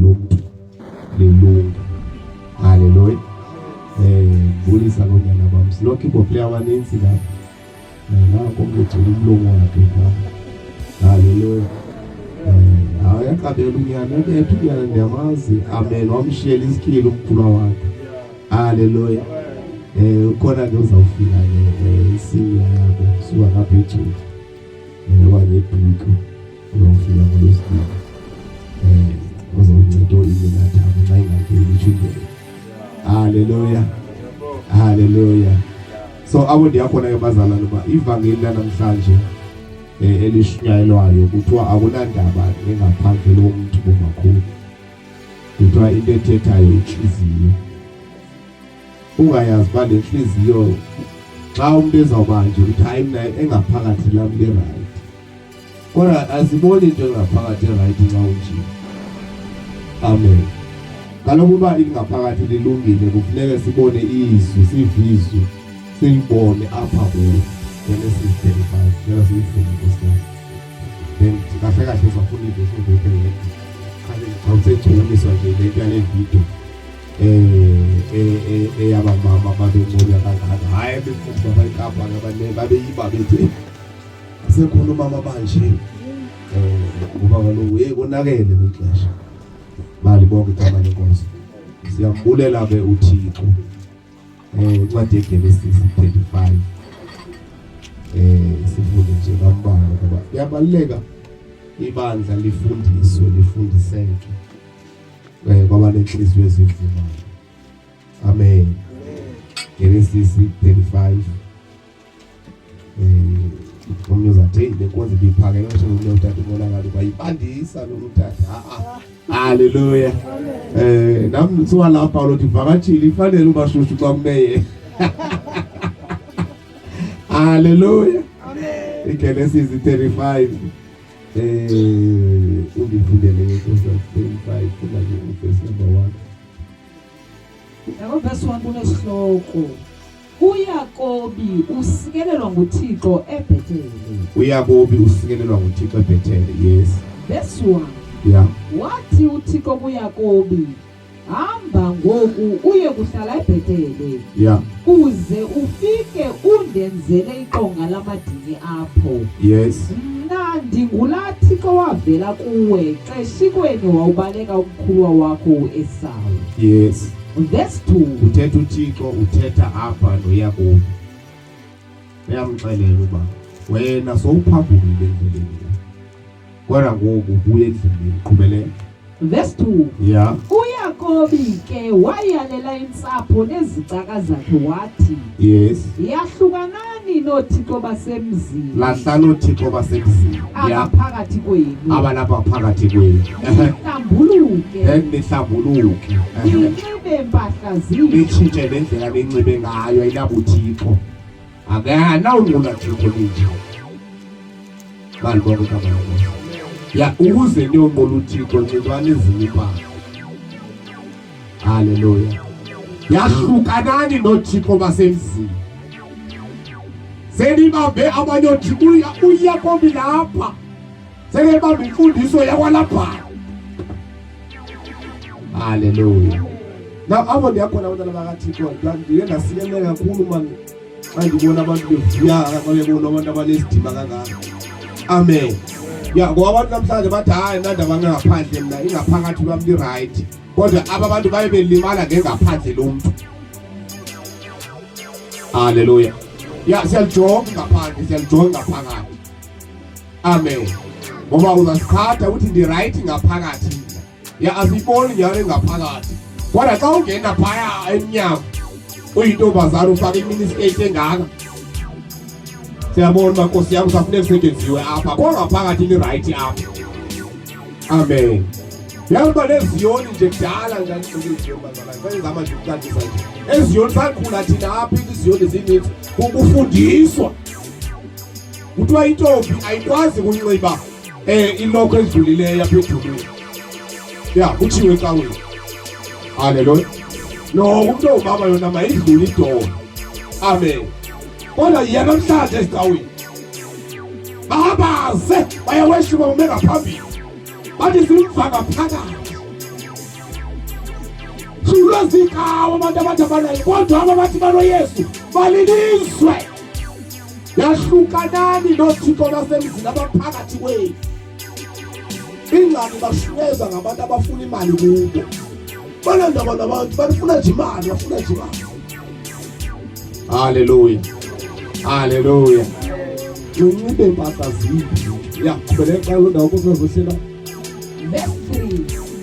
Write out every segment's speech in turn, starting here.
lomntu lilunga. Haleluya. Ndibulisa koonyana bam. Sinoo-keyboard player abanintsi lapha. Nanko umntu egcwele umlomo wakhe phaa. Haleluya. Hayi, uyaqabela unyana, ebetha unyana, ndiyamazi. Amen. Wamshiyela isityhili umkhulwa wakhe. Haleluya. Ukhona ke uzawufika ke isenior yabo suka ngapha eGcuwa okanye eDutywa, uzawufika ngoLwesibini. Uzawunceda ooIminathi abo xa ingangeni itsho indlela. Haleluya. Haleluya. So abo ndiyakhona ke bazalwane uba ivangeli lanamhlanje elishunyayelwayo kuthiwa akunandaba nengaphandle lomntu bomakhulu. Kuthiwa into ethethayo intliziyo. Ungayazi uba le ntliziyo xa umntu ezawuba nje uthi hayi mna engaphakathi lam lirayithi, kodwa asiboni into engaphakathi erayithi xa unje. Amen. Kaloku uba ingaphakathi lilungile kufuneka sibone izwi, sive izwi, silibone apha kuwo. Genesis 35, cela siyifunde nkosikazi. Then kahle kahle safuna ivesi ngokuthi yedwa. Xa usechukumiswa nje le nto yale video eyabamama babenconya kangaka. Hayi, befundisa abayikapa abane babeyiba bethi sekhona umama banje. Ngoba kaloku hey konakele kwixesha. Mali bonke igama lenkosi. Siyambulela ke uThixo. Incwadi yeGenesis 35. Sifunde nje kambalwa ngoba kuyabaluleka ibandla lifundiswe, lifundiseke. Kwabanenhliziyo ezivumayo. Amen. Genesis 35. Omnye uzathi hey le nkonzo ibiphakeme ngisho omnye utata ubonakala uba ibandisa lo mtata. Ha-a. Haleluya. Nami ngithiwa lapha Paulo ndivakatshile ifanele uba shushu xa kumeye. Haleluya. IGenesis 35. Undifundele ngenkosi 35 funda nje verse number 1. Yabo, verse 1 kunesihloko. UYakobi usikelelwa nguThixo eBhetele. uYakobi usikelelwa nguThixo eBhetele. Yes. Verse 1. Yeah. Wathi uThixo kuYakobi, hamba ngoku uye kuhlala eBhetele. Yeah. Uze ufike undenzele iqonga lamadini apho. Yes. Mna ndingulaa Thixo wavela kuwe xeshikweni wawubaleka umkhuluwa wakho uEsawu. Yes. Verse 2. Uthetha uThixo, uthetha apha noYakobi. Uyamxelela uba wena sowuphambukile endleleni. Kodwa ngoku ubuye endleleni, qhubeleka. Verse 2. Yeah. UYakobi ke wayalela intsapho nezicaka zakhe wathi, Yes. Yahlukanani noothixo basemzini Lahlani oothixo basemzini. Yeah. abaphakathi kwenu. Abalapha phakathi kwenu. Nihlambuluke. Then nihlambuluke. Ninxibe mpahla zenu. Nitshintshe le ndlela ninxibe ngayo ayinabuthixo. Akanawunqula Thixo ninje. Malibonke igama lenkosi. Ya, ukuze niyonqula uThixo nxibani ezinye impahla. Haleluya. Yahlukanani noothixo basemzini. Senibambe abanye oothixo uYakobi lapha. Senibambe imfundiso yakwaLabhani. Haleluya. Now apho ndiyakhona abantwana bakaThixo, ndiye ndasikeleka kakhulu mani xa ndibona abantu bevuya xa bebona abantu abanesidima kangaka. Amen. Ya, ngoba abantu namhlanje bathi hayi mna ndaba ngaphandle mna ingaphakathi lwam li-right. Kodwa aba bantu baye belimala ngengaphandle lomntu. Haleluya. Ya, siyalijonga ngaphandle, siyalijonga ngaphakathi. Amen. Ngoba uzasiqhatha uthi ndi-right ngaphakathi. Ya, asiyiboni nyhani engaphakathi. Kodwa xa ungena phaya emnyango uyintombazana ufake iminiskeyiti engaka, siyabona uba nkosi yam kusafuneka kusetyenziwe apha, kongaphakathi ni-right apha. Amen. Yazi uba neziyoni nje kudala nje andiziyoni bazalwane, sandizama nje ukucacisa nje. Eziyoni sakhula thina apha, iziyoni zininzi kukufundiswa. Kuthiwa intombi ayikwazi kunxiba ilokho edlulileyo apha edulweni. Ya, kutshiwo ecaweni. Haleluya. No, umntu ongumama yona mayidlule idolo. Amen. Kodwa yiya namhlanje ezicaweni. Babaze bayawehluka bame ngaphambili. Bathi simva ngaphakathi. Baziikawa abantu abathi abanaye kodwa aba bathi banoYesu balilizwe. Yahlukanani noothixo basemzini abaphakathi kwenu. Ingxaki bashunyezwa ngabantu abafuna imali kubo. Banendaba nabantu bafuna nje imali, bafuna nje imali. Haleluya. Haleluya. Unxibe impahla zimbi. Ya, qhubeleka loo ndawo kuzozohlela. Verse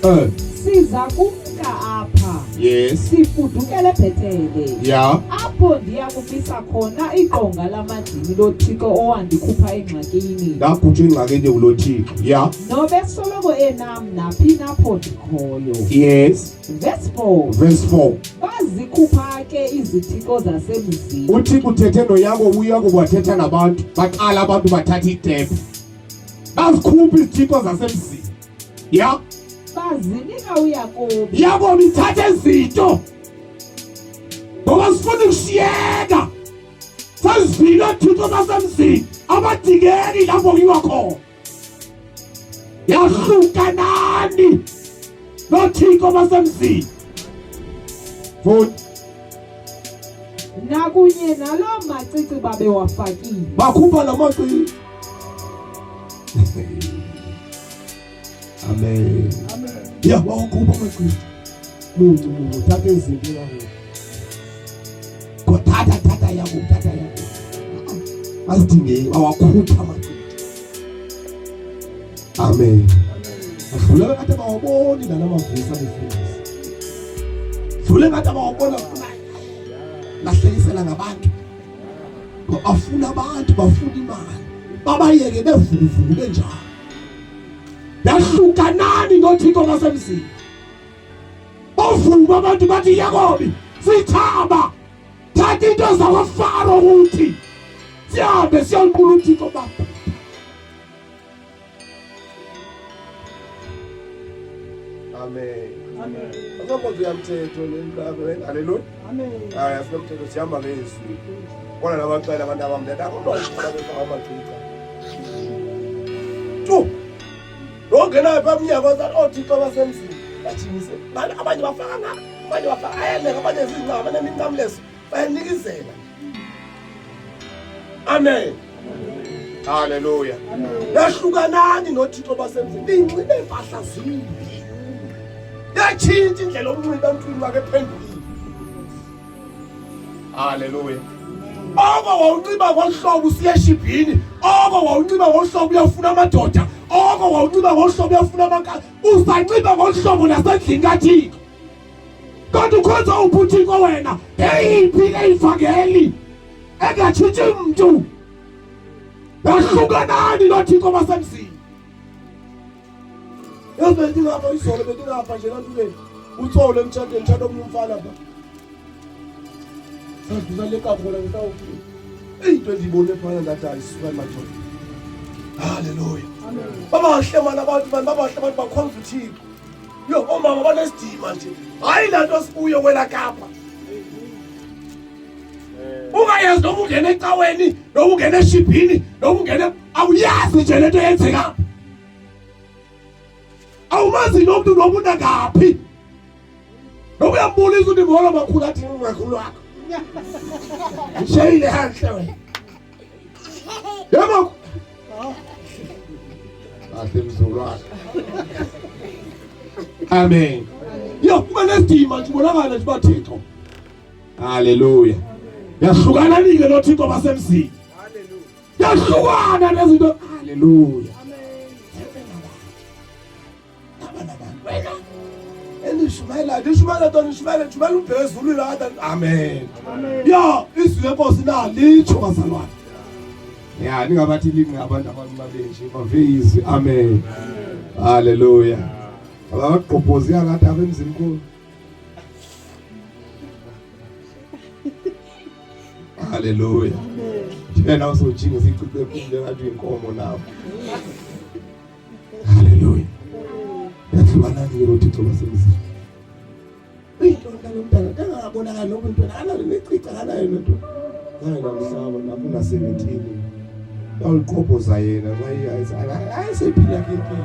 3. Eh. Siza kumka apha. Yes. Sifudukele eBhetele. Yeah. Apho ndiya kumisa khona iqonga lamadini loThixo owandikhupha engxakini. Ndakhutshwa engxakini ngulo Thixo. Yeah. Nobesoloko enam naphi napho ndikhoyo. Yes. Verse 4. Verse 4. Bazikhupha ke izithixo zasemzini. UThixo uthethe noYakobo, uYakobo wathetha nabantu. Baqala abantu bathatha itepu. Bazikhupha izithixo zasemzini. Ya. Bazinika uYakobi. Yakobi ithatha izinto. Ngoba sifuna ukushiyeka. Sezivile oothixo basemzini abadingeki lapho kuyiwa khona. Yahlukanani nothixo basemzini. Futhi Nakunye naloo macici babewafakile. Bakhupha la macici. Amen. Amen. Ya bawakhupha amacici. Muntu muntu thatha izinto yakho. Kothatha thatha yakho thatha yakho. Azidingeki bawakhupha amacici. Amen. Adlule ngathi abawaboni nala mavesi abefundisi. Dlule ngathi abawabona lahlekisela ngabantu. Bafuna abantu, bafuna imali. Babayeke bevuvuvu benjalo. Yahlukanani noThixo basemzini. Bavuma abantu bathi Yakobi sithaba thatha into zakwaFaro ukuthi sihambe siyonqula uThixo baba. Amen. Amen. Asokonzo yamthetho le. Haleluya. Amen. Hayi asinomthetho sihamba ngezwi. Kona nabaxela abantu abamthetho akukho befaka amacica. Tu. Lo ngenayo pha emnyango wathi oothixo oh, basemzini bajingise. Abanye bafaka ngapha, abanye bafaka ayaleka abanye zizincama baneminqamlezo bayanikizela. Amen. Haleluya. Yahlukanani noThixo basemzini. Ninxibe impahla zimbi. Yatshintsha indlela omnxiba emntwini wakhe ephendukile. Haleluya. Oko wawunxiba ngolu hlobo usiya eshibhini, oko wawunxiba ngolu hlobo uyofuna amadoda, oko wawunxiba ngolu hlobo uyofuna amankazana, usanxiba ngolu hlobo nasendlini kaThixo. Kodwa ukhonza uphi uThixo wena? Eyiphi le ivangeli engatshintshi mntu? Yahlukanani noThixo basemzini. Yazi bendingapha izolo bendingapha nje lantuleni utsolo emtshatweni mtshato omnye umfana pha sasidlula khona ngisawufika into endiyibone phana ndathi hayi suka madoda haleluya babahle mani abantu mani babahle abantu bakhonza uthixo Yho, oomama banesidima nje. Hayi laa nto sikuyo kwela Kapa. Ungayazi noba ungena ecaweni, noba ungena eshibhini, noba ungena awuyazi nje le nto yenzeka. Awumazi nomntu noba unangaphi. Noba uyambulisa uthi molo makhulu athi makhulu wakho. Ngishayile hanhle wena. Yebo. Kahle mzulwana. Amen. Yo, kuba nesidima nje ubonakala nje baThixo. Haleluya. Yahlukana nike lo Thixo basemzini. Haleluya. Yahlukana nezinto. Haleluya. Wena enishumayela nishumayela nto nishumayela nishumayela ubheke ezulwini kade amen ya izwi lenkosi na litsho bazalwane ya ningabathi linqe abantu abancane nje bave izwi amen haleluya abagqobhozi akade apha emzimkhulu haleluya njena usojinga sicicwe kumbe ngathi inkomo nawo Haleluya. Yahlukanani ke noThixo basemzini. Uyintoni lo mntana kangabonakali noba intwana akanayo necica akanayo nento. Zange ndamhlaba lapho una-17. Yawuliqobhoza yena ayesephila yakhe impilo.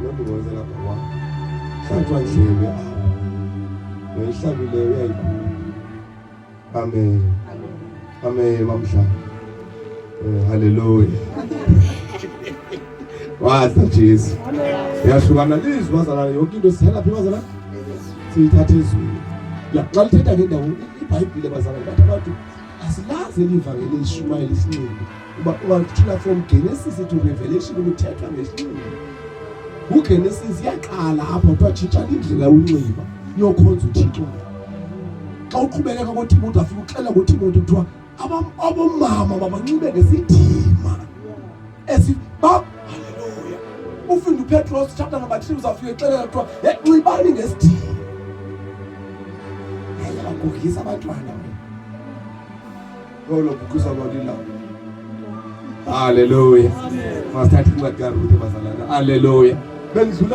Loo nto ngoze lapha kwa. Hlatshwa ndlebe apha. Nayihlabileyo uyayikhupha. Amen. Amen mamhlaba. Haleluya. Waza Jesu. Yahlukana lizwi bazalwane yonke into sithela phi bazalwane? Siyithatha ezwini. Ya xa lithetha ngendawo iBhayibhile bazalwane bathi abantu asilazi elivangeli elishumayela isinxibo. Uba uba from Genesis to Revelation kuthethwa ngesinxibo. KuGenesis iyaqala apha kuthiwa tshintshani indlela yonxiba niyokhonza uThixo. Xa uqhubeleka koTimoti afika uxela ngoTimoti kuthiwa abomama mabanxibe ngesidima esi ba haleluya. Ufinde uPetros chapter number 3 uzawufika exelela kuthiwa hey nxibani ngesidima. Hayi abagugisa abantwana wena. Lolo gugisa lolila. Haleluya. Masithathe incwadi kaRuthe bazalwana. Haleluya. Bendidlula